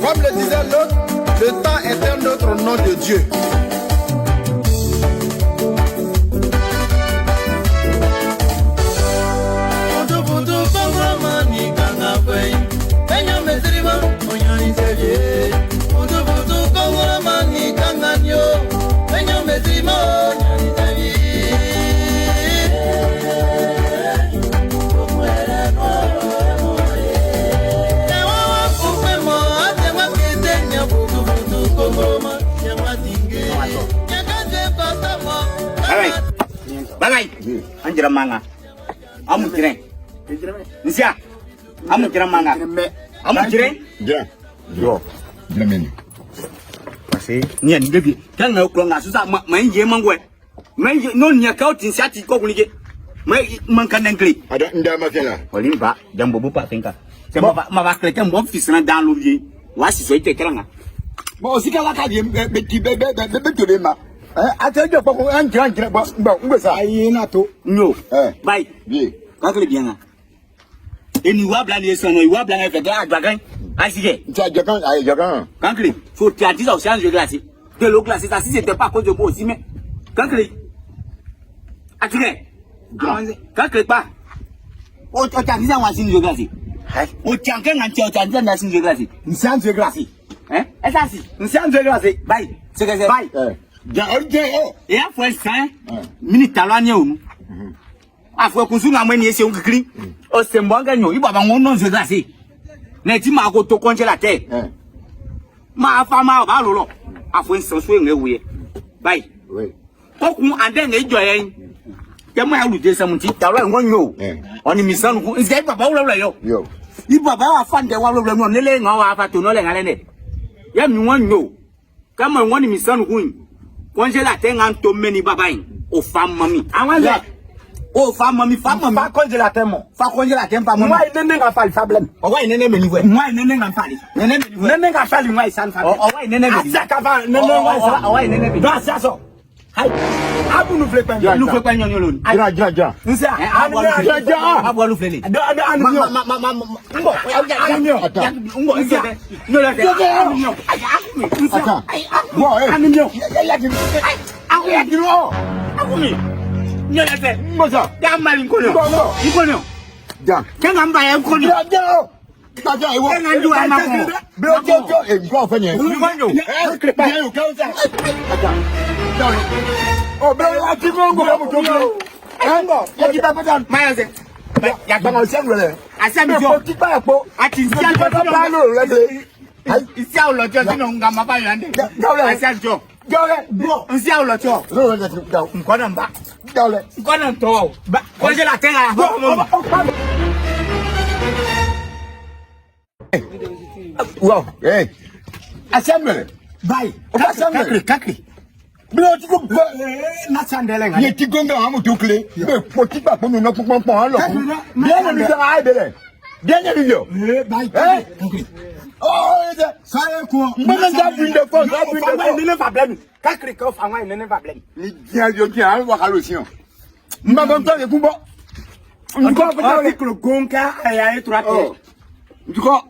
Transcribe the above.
Comme le disait l'autre, le temps est un autre nom de Dieu. Bagay, an jira manga. Amu jire. Nsia. Amu jira manga. Amu jire. Jira. Yo. Jira meni. Parce ni ni bebi. Kan na ko nga susa ma ma nje mangwe. Ma nje no nya ka tin sia ti ko kunike. Ma man kan ngli. Ada nda ma fela. Oli ba jambo bu pa finka. C'est ma va ma va chrétien bon fils na dans l'ouvier. Wa si so ite kranga. Bon aussi ka ka di be ti be be be be to be ma. Eh ate jo ko an jira jira bo bo ngwe sa. Ayi na to. Nyo. Eh. Bye. Bi. Kakle bien nga. Eni wa bla ni sono, iwa bla ni feke agbagan. Asige. Ntia jokan ay jokan. Kankle, faut tu as dit ça aussi un jeu glacé. De l'eau glacée, ça si c'était pas à cause de moi aussi, mais. Kankle. Atire. Kankle pas. Oh, tu as dit ça aussi un jeu glacé. Oh, tu as un tu as dit ça aussi un jeu glacé. Nsia nzue glacé. Hein? Et ça si. Nsia nzue glacé. Bye. C'est que c'est. Bye. Eh. Ja o je o. Et à fois ça, mini talon ou. A fois kusu na mweni ese unkikri. Oh, c'est moi gagnant. Il va pas non jeu glacé. Ne ti ma ko to congélateur. Eh. Ma fa ma ba lo lo. A fois sans soin nge Bye. Oui. Kokun ande nge jɔ yɛn kɛmɛ ya wuli sɛmu ti talo yɛn ŋɔ nyo Eh. ɔni misanu kun nse baba wulawula yɔ Yo. i baba wa fa ndɛ wa wulawula nɔ ne le ŋa wa fa to nɔ le ŋa lɛ nɛ yɛ mi ŋɔ nyo kɛmɛ ŋɔ ni misanu kun congélateur ŋa to mɛ ni baba yi o fa mami Àwọn lẹ. o fa mami fa mami Fa congélateur mɔ. fa congélateur fa mami Nwa yi nene ka fali fa blɛm. ɔwɔ yi nene mɛ ni fɛ Nwa yi nene ka fali. nene mɛ ni fɛ Nene ka fali nwa yi san fa blɛm. ɔwɔ yi nene mɛ ni Asa ka fa nene nwa yi san. ɔwɔ yi nene mɛ ni Dɔn asa sɔ. Hayi. Abu nu file pɛn. Ja, nu fɛ kpɛ ɲɔɲɔ loni Jira jira jira. Nsia. Eh, Ani Ja ja. abɔlu filɛ le. Dɔ ani ani Ma miɔ. ma ma ma ma ngɔ Ani miɔ. Attends. ngɔ ngɔ ngɔ Attends. Bon eh. Ani miɔ. Ya ya ti. Ya ti o. akumi nyɔlɛfɛ Ngwe sa. ya mali nkɔnɔ Ngɔ ngɔ. nkɔnɔ Ja. kɛŋa n ba yɛ nkɔnɔ Jira jira o. Ta ja iwo. kɛŋa n du a ma kɔnɔ Bi o jo jo e ngɔ fɛ nyɛ. nkɔnɔ Eh. Ja yo ka sa. Attends. Ja. O bɛ ya ti mo ngɔ mo to bi. Eh ngɔ. Ya ti ba pa ta. mayɔ sɛ Ya gba ma se ngɔ le. asa mi Mi jɔ ko ti pa po. a ti Mi si ti pa pa lo le le. isi awo lɔtɔ sinɔ nga ma ba yɔ ande Gawlɛ. asa jɔ Gawlɛ. nsi awo lɔtɔ Lo le ti gaw. nkɔnɔ n ba Gawlɛ. nkɔnɔ n tɔ congélateur a Bon, on parle. Wow, eh. Assemble. Bye. O fa assemble. Kakle kakle. Bí o ti ko Na san dɛlɛ ŋa. Ye ti gonga amu to kle. Be po ti pa ponu no pon pon lo. Bien ni sa ai bele. Bien ni yo. Ee bye. Eh. Kakle. Oh, eh. Sáré kun. Mbe na sa bin de fo, sa bin de Fa nwa yi fo. nene fa blɛm. Kakle kɔ fa nwa yi nene fa blɛm. Ni dia yo dia an wa kalo si on. Mba bon to ye kumbo. Nko ko Ɔ ti kuro gonka ɛyà ye tura Oh. tɛ. Nko.